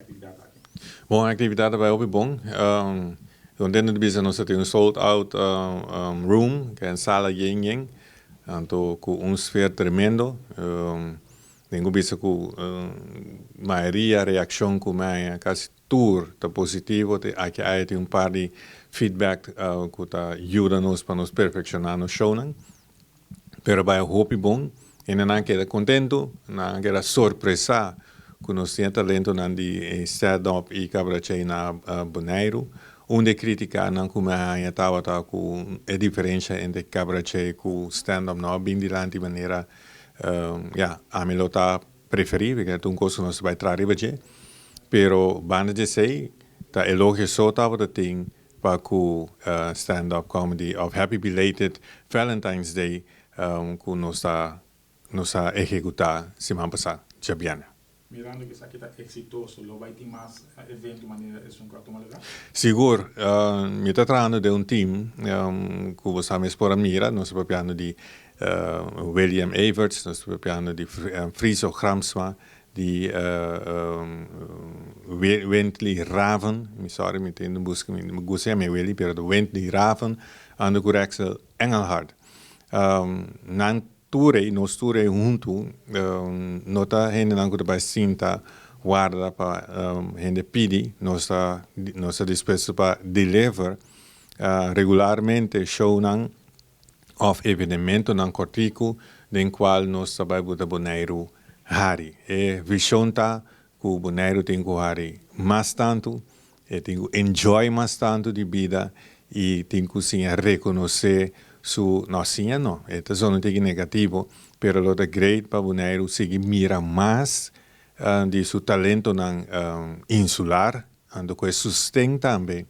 Actividad aki. Bon, actividad ta bai hopi bon. Contento di bisa nos a tin un sold out room, ke un sala yen yen, anto ku un sfeer tremendo. Den ku bisa ku mayoria reaccion ku mi haña casi tur ta positivo. Te aki aya tin un par di feedback ku ta yuda nos pa nos perfecciona nos shownan. Pero bai hopi bon. Hendenan keda kontentu, nan a keda sorpresá ku nos tin e talentonan di stand-up i kabarachei na Boneiru. Un di e kritikanan ku mi a haña tabata ku e diferensha entre kabarachei ku stand-up no a bin dilanti manera, ya, ami lo ta preferí, pasobra ta un kos ku nos ta bai traha riba dje. Pero banda di esei ta elogio so tabata tin pa ku stand up comedy of Happy Belated Valentine's Day ku nos ta nos a ehekutá siman pasá djabièrnè. Mirando ku esaki ta eksitoso, lo bai tin mas evento manera esun ku a tuma lugá? Sigur. Mi ta trahando den un team ku bo sa mes por a mira. Nos ta papiando di William Everts, nos ta papiando di Friso Gramsma, Di Wentley Raven, mi sorry mi tin busca mi gusta yama e Willy pero ta Wentley Raven ando cu Rexel Engelhard. Nan tur ey, nos tur ey hunto no ta hendenan cu ta bay sinta warda pa hende pidi, nos ta nos ta dispuesto pa deliver regularmente shownan òf evenementonan kòrtiku den kual nos ta bai buta Boneiru hari. E vishon ta ku Boneiru tin ku hari mas tantu, e tin ku enjoy mas tantu di bida i tin ku siña rekonosé su, no siña no, e ta zona un tiki negativo, pero lo ta great pa Boneiru sigui mira mas di su talentonan insular, anto ku e susten tambe.